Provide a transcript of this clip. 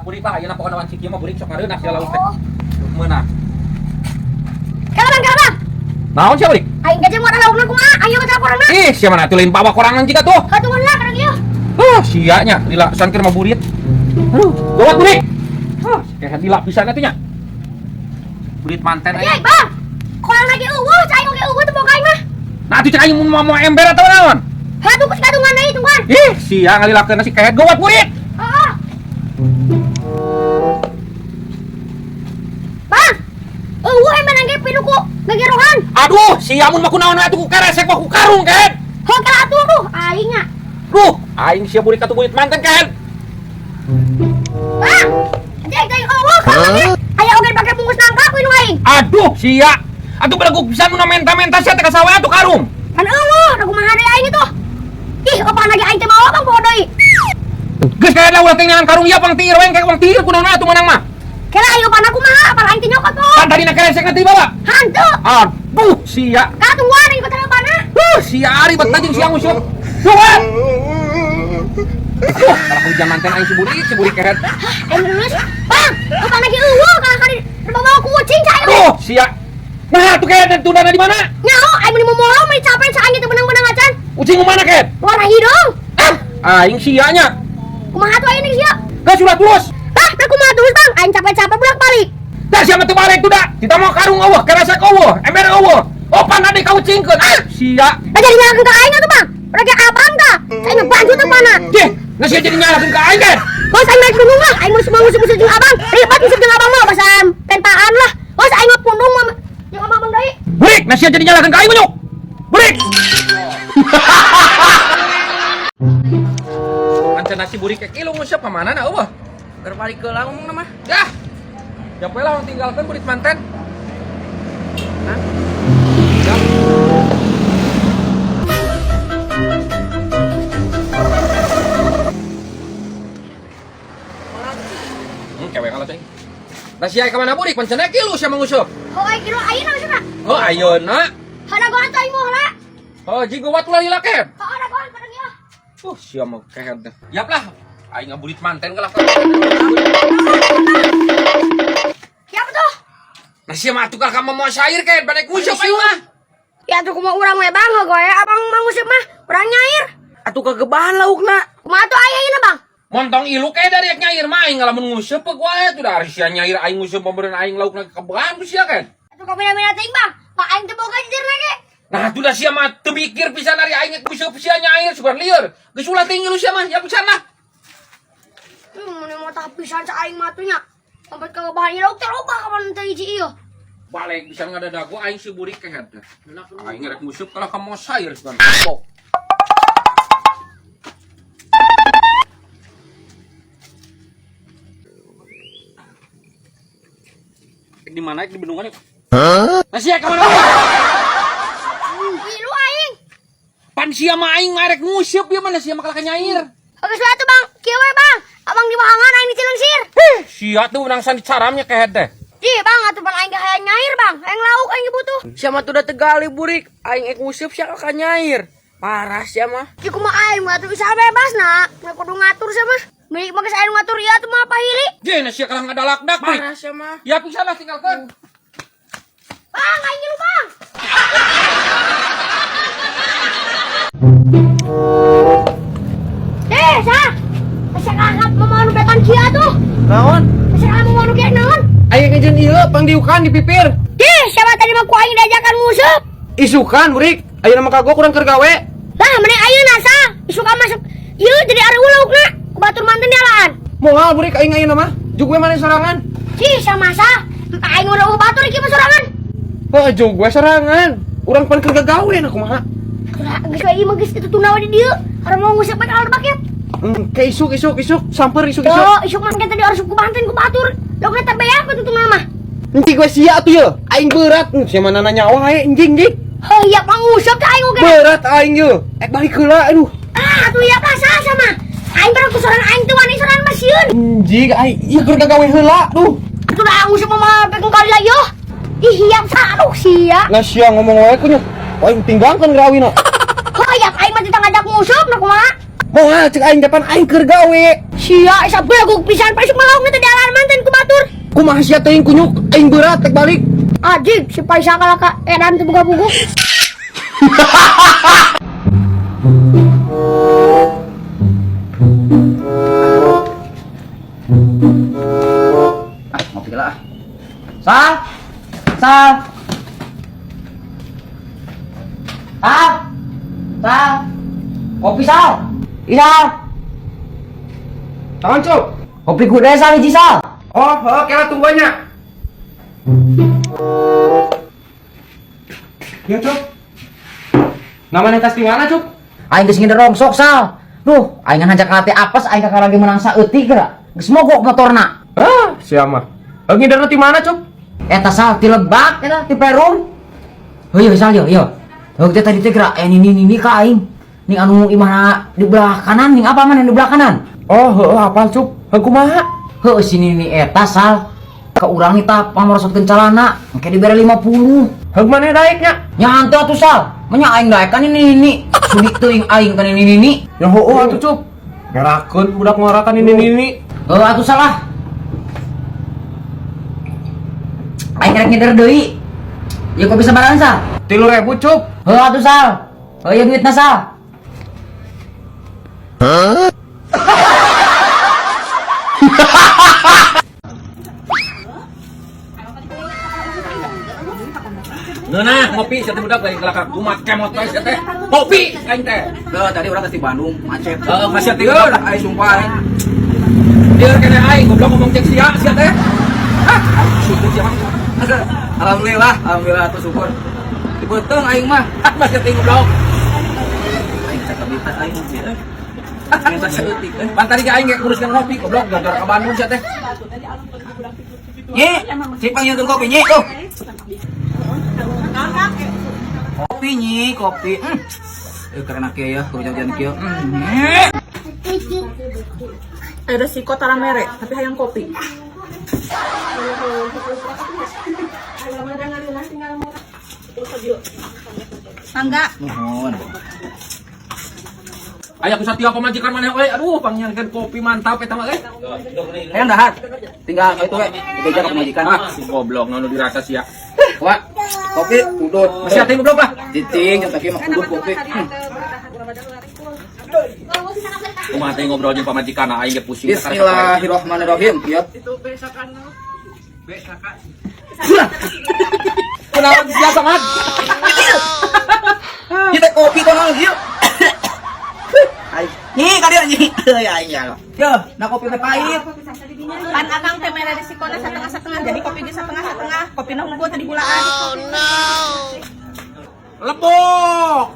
Ya burik lah, ayeuna pokona wanci kieu mah burik sok ngareunah sia lauk teh. Oh. Meunah. Kala bang, kala bang. Naon sia burik? Aing gaje moal laukna kumaha? Ayo ka korangna. Ih, sia mana atuh lain bawa korangan jiga tuh. Katungguan lah kadang ieu. Huh, sia nya lila sangkir mah burit. Aduh, gawat burik. Huh, kayak lila pisan atuh nya. Burit manten Ye, aing. bang. Korang lagi eueuh, cai oge eueuh teu boga aing mah. Nah, atuh cek aing mun mau ember atau naon? Hatuh geus kadungan deui tungguan. Ih, sia ngalilakeun si kehed gawat burit. Heeh. Bang. Eueuh ember ge pinuh ku gegerohan. Aduh, sia mun mah kunaon atuh ku keresek mah ku karung kehed. Heuh kala atuh tuh aing nya. Duh, aing sia burit atuh burit manten kehed. Bang. Cek cek eueuh kana ge. Aya oge pake bungkus nangka ku indung aing. Aduh, sia. Atuh beleguk pisan mun menta-menta sia teh ka sawe atuh karung. Kan eueuh, da kumaha deui aing itu. Ih, opan lagi aing teh mawa bang poho deui. Geus kayak ulah teh neangan karung ieu pang tiir we engke pang tiir kunaon atuh meunang mah. Kela aing opan aku mah, apal aing teh nyokot poho. Pan tadi na keresek na teh dibawa. Hantu. Aduh, sia. Ka tungguan aing bakal opana. Huh, sia ari bet jeung sia nguseup. Duh. Duh, kalau hujan manten aing si burik kehed. Aing lulus. Bang, opan lagi eueuh kana kali dibawa kucing cai. Duh, sia. Nah, tuh kehed tundana di mana? Nyaho, aing meuni momoho meuni capek sa aing teh benang-benang acan. Ucing mana kehed? Warna hidung. Ah, aing sia nya. Kumaha tuh aing nih sia? Geus ulah terus. Bah, teh kumaha terus bang? Aing capek-capek bolak-balik. Dah sia mah teu balik tuh da. Kita mau karung eueuh, keresek eueuh, ember eueuh. Opan ade ka ucingkeun. Ah, sia. Nah jadi nyalakeun ka aing atuh bang. Udah kayak abang dah. Saya ngebantu tuh mana? Jeh, nah sia jadi nyalakeun ka aing kan? Bos aing naik gunung lah. Aing mau ngusuk-ngusuk jeung abang. Ribet ngusuk jeung abang mah bahasa tempaan lah. Bos aing mah pundung mah jeung abang deui. Burik, nah sia jadi nyalakeun ka aing menyuk. Burik. Pancen nasi burik ke kilu nguseup ka mana na eueuh? Keur balik heula ngomongna mah. Dah. Ya poe lah tinggalkeun burit manten. Hah? Ya. Kewe kalau cing. Nah sia ka mana burik pancen kilu sia manguseup. Oh aing kilu ayeuna maksudna. Oh ayeuna. Hadagoan teh aing moal lah. Oh jigo wat ulah lila kehed. Oh hadagoan kadang ieu. Sia mah kehed teh. Yap lah. Aing ngaburit manten kalah. Siapa tuh? Nah sia mah atuh kalah ka moal sair kehed bade nguseup aing mah. Ya atuh kumaha urang we bang, heuh goe abang mah nguseup mah urang nyair. Atuh kagebahan laukna. Kumaha tuh aya ayeuna bang? Montong ilu kehed dari nyair mah aing ngalamun nguseup wae atuh da ari sia nyair aing nguseup pemeureun aing laukna kebehan ku sia kehed. Atuh kabina-bina teuing bang, pak aing teu boga jujurna ge. Nah atuh da sia mah teu mikir pisan ari aing nguseup sia nyair sugan lieur. Geus ulah teuing ilu sia mah, ya pisan lah. Mun mah tah pisan sa aing mah atuh nya. Sampai kagebahan ieu lauk teh loba kapan teu hiji ieu. Balik pisan ngadadago aing si burik kehed. Aing rek nguseup kalah ka moal sair sugan. Pok. Di mana di bendungan yuk? Hah? Nah sia ka mana? Ilu aing. Pan sia mah aing mah rek nguseup ieu mah sia mah kalah ka nyair. Oke sudah tuh bang, kieu we bang. Abang di bahangan aing di Cileungsir. Heh, sia tuh nangsan di caramnya kehed teh. Ih bang, atuh pan aing ge hayang nyair bang. Hayang lauk aing ge butuh. Sia mah tuh da tegali burik, aing ek nguseup sia ka nyair. Parah sia mah. Ki kumaha aing mah atuh bisa bebas na. Nggak kudu ngatur sia mah. Milik mah geus aing ngatur ieu atuh mah pahili. Je, nah sia kalah ngadalakdak burik. Parah sia mah. Ya pisan lah tinggalkeun. Bang, aing ngilu bang. Eh, sah. Asa kakap mau nu betan kieu atuh. Naon? Asa kakap mau nu kieu naon? Aing ngejeun ieu pangdiukan di pipir. Ih, siapa tadi mah ku aing diajakan nguseup? Isukan burik, ayeuna mah kagok urang keur gawe. Lah, mending ayeuna sah. Isukan masuk ieu jadi ari laukna. Ku batur manten dialaan. Moal burik aing ayeuna mah. Jug we maneh sorangan. Cih, sama sah. Aing udah eueuh batur ieu mah sorangan. Heuh, jug we sorangan. Urang pan keur gagawe na kumaha. Lah, geus we ieu mah geus itu tunda we di dieu. Harus mau nguseup bae kalau bakit. Ke isuk isuk isuk samper isuk isuk. Yo, isuk mah tadi harus ku banten ku batur. Laukna teh beak ku tutung mah. Engki gue sia atuh ye. Aing berat. Sia mana nanya wae anjing jing. Heuh, iya panguseup teh aing oge. Berat aing ye. Ek balik heula aduh. Ah, atuh iya lah sah sama. Aing barang ku sorangan aing teu wani sorangan mah sieun. Anjing aing ieu keur gagawe heula duh. Atuh da nguseup mah pekung kali lah yo. Ih, iya sah aduh sia. Nah sia ngomong wae ku nya. Aing tinggalkeun ngrawina. Heuh, iya aing mah teu ngajak nguseup na kumaha. Moal cek aing depan aing keur gawe. Sia isa belegug pisan pa isuk mah laukna teh Kumaha sia teuing kunyuk aing berat tek balik. Ajig si Paisa kalah ka edan teu boga buku. Ah, ngopi lah. Sal. Sal. Sal. Sal. Kopi Sal. Isal. Tangan, Cup. Kopi kuda Sal hiji Sal. Oh, heuh, kela tungguannya. Ya, Cup. Namanya tas di mana, Cup? Aing geus ngider rongsok Sal. Duh, aing ngan hanjak teh apes aing kakara lagi menang saeutik geura. Geus mogok motorna. Ah, siapa? Eh, ngiderna di mana, Cup? Eta Sal ti Lebak eta ti Perum. Heuh Sal yo yo. Heuh teh tadi teh geura aya nini nini ka aing. Ning anu imahna di belah kanan ning apa mana di belah kanan? Oh, heuh, apal, Cup. Heuh, kumaha? Heuh si nini eta Sal. Ka urang nih tah pamorosotkeun calana, engke dibere 50. Heuh maneh daeknya? Nya hanteu atuh Sal. Menya aing daek kan ini nini. Sudi teuing aing kan ini nini. Ya heuh atuh, Cup. Ngerakeun budak ngora kan ini nini. Heuh atuh salah. Aing rek ngider deui. Ya kok bisa barang Sal? 3.000, Cup. Heuh atuh Sal. Heuh ieu duitna Sal. Ngeunah ngopi sia teh budak lain kelaka kumat kemot bae sia teh. Kopi aing teh. Duh, tadi orang di Bandung macet. Heeh, masih teh. Aing sumpah aing. Lieur kene aing goblok ngomong cek sia sia teh. Hah, syukur sia mah. Alhamdulillah, alhamdulillah atuh syukur. Di beuteung aing mah. Ah, masih teh goblok. Aing cakep minta aing sih. Minta saeutik. Pan tadi ge aing ge nguruskeun ngopi goblok gara-gara ka Bandung sia teh. Nyi, si panggilkeun kopi nyi. Oh. Kopi nyi, kopi. Karena kieu ya, hujan-hujan kieu. Ada resiko tara mere, tapi hayang kopi. Mangga. Nuhun. Aya ku satya pamajikan maneh euy. Aduh, pangnyarkeun kopi mantap eta mah euy. Hayang dahar. Tinggal ka itu we, dibeja ka pamajikan. Ah, si goblok nu dirasa sia. Wah, kopi udut. Masih teh goblok lah. Cicing, yang tadi mah udut kopi. Kumaha teh ngobrol jeung pamajikan aing ge pusing. Bismillahirrahmanirrahim. Ya. Kunaon sia sangat? Kita kopi kono ieu. Ai, nyi ka dieu nyi. Euy aing ya. Yo, na kopi teh pahit. Pan akang teh mere resikona setengah-setengah, jadi kopi ge setengah-setengah, kopi na unggul tadi gulaan. Lebok.